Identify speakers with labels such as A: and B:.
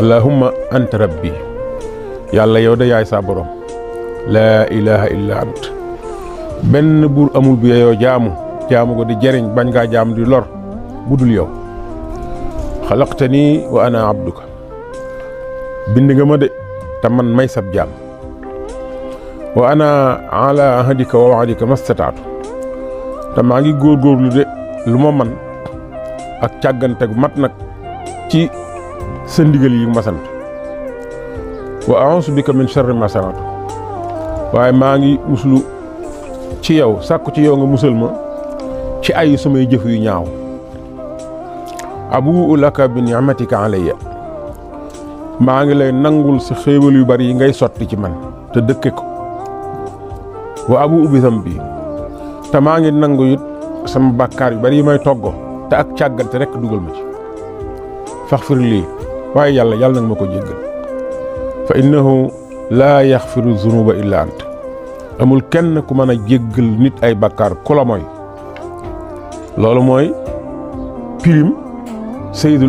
A: allahumma anta rabbi yàlla yow de yaay saa borom laa ilaha illa ant benn buur amul bu yeyoo jaamu ko di jariñ bañ ngaa jaam di lor budul yow xalaqtani wa ana abduka bind nga ma de te man may sab jaam wa ana ala ahadika wa wa'dika mastataatu te maa ngi góorgóorlu de lu ma man ak càggante gu mat nag ci sa ndigal yi ma sant wa a'uuzu bika min sharri ma sana'tu waaye maa ngi muslu ci yow sàkku ci yow nga musal ma ci ay samay jëf yu ñaaw abu'u laka bi ni'matika alayya maa ngi lay nangul sa xéewal yu bari yi ngay sotti ci man te dëkke ko wa abu'u bi zambi te maa ngi nangu it sama bàkkaar yu bari yi may toggo te ak càggante rekk dugal ma ci faxfir lii waaye yàlla nag ma ko jéggal fa innahu laa yaxfiru zunuba illa ant amul kenn ku mën a jéggal nit ay bàkkaar ku la mooy loolu mooy pirim Seydul